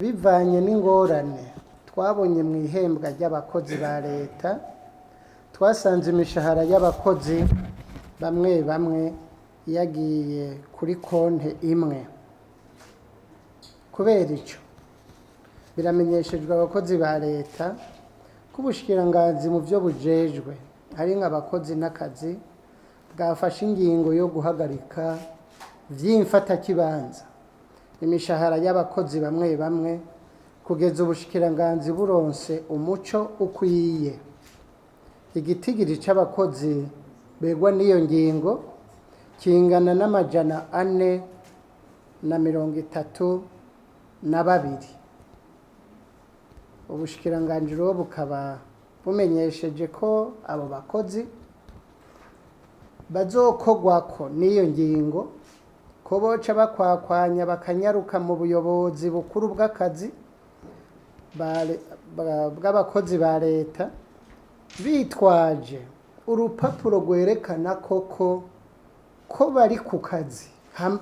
Bivanye n'ingorane twabonye mu ihembwa ry'abakozi ba leta, twasanze imishahara y'abakozi bamwe bamwe yagiye kuri konti imwe. Kubera icyo, biramenyeshejwe abakozi ba leta ko ubushikiranganzi mu byo bujejwe ari nk'abakozi n'akazi bwafashe ingingo yo guhagarika vy'imfatakibanza imishahara y'abakozi bamwe bamwe kugeza ubushikiranganzi buronse umuco ukwiye. Igitigiri c'abakozi begwa n'iyo ngingo kingana n'432. Ubushikiranganji rero bukaba bumenyesheje ko abo bakozi bazokogwako n'iyo ngingo, ko boca bakwakwanya bakanyaruka mu buyobozi bukuru bw'akazi bw'abakozi ba leta bitwaje urupapuro rwerekana koko ko bari ku kazi,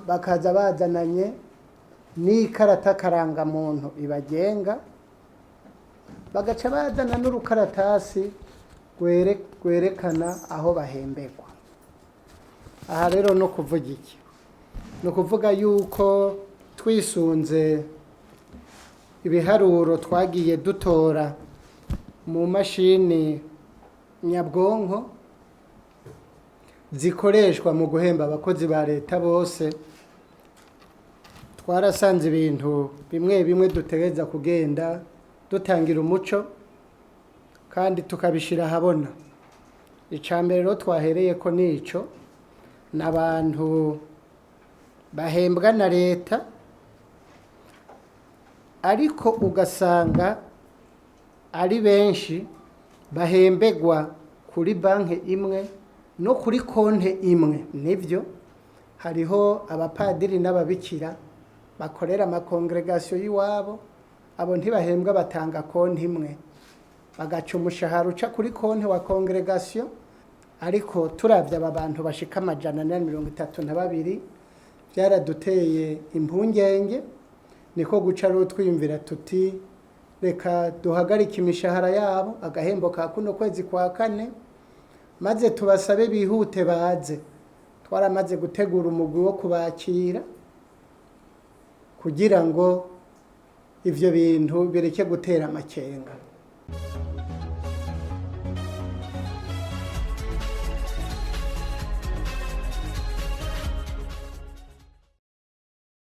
bakaza bazananye n'ikarata karangamuntu ibagenga, bagaca bazana n'urukaratasi rwerekana aho bahemberwa. Aha rero no kuvuga iki? Ni ukuvuga yuko twisunze ibiharuro twagiye dutora mu mashini nyabwonko zikoreshwa mu guhemba abakozi ba leta bose, twarasanze ibintu bimwe bimwe dutegereza kugenda dutangira umuco kandi tukabishira ahabona. Icya mbere rero twahereye ko nico, ni abantu bahembwa na leta ariko ugasanga ari benshi bahembegwa kuri banki imwe no kuri konte imwe. Nibyo, hariho abapadiri n'ababikira bakorera amakongregasiyo y'iwabo, abo ntibahembwa, batanga konti imwe, bagaca umushahara uca kuri konti wa kongregasiyo. Ariko turavye aba bantu bashika 432, byaraduteye impungenge, niko guca rero twiyumvira tuti reka duhagarike imishahara yabo, agahembo ka kuno kwezi kwa kane, maze tubasabe bihute baze. Twaramaze gutegura umugwi wo kubakira kugira ngo ivyo bintu bireke gutera amakenga.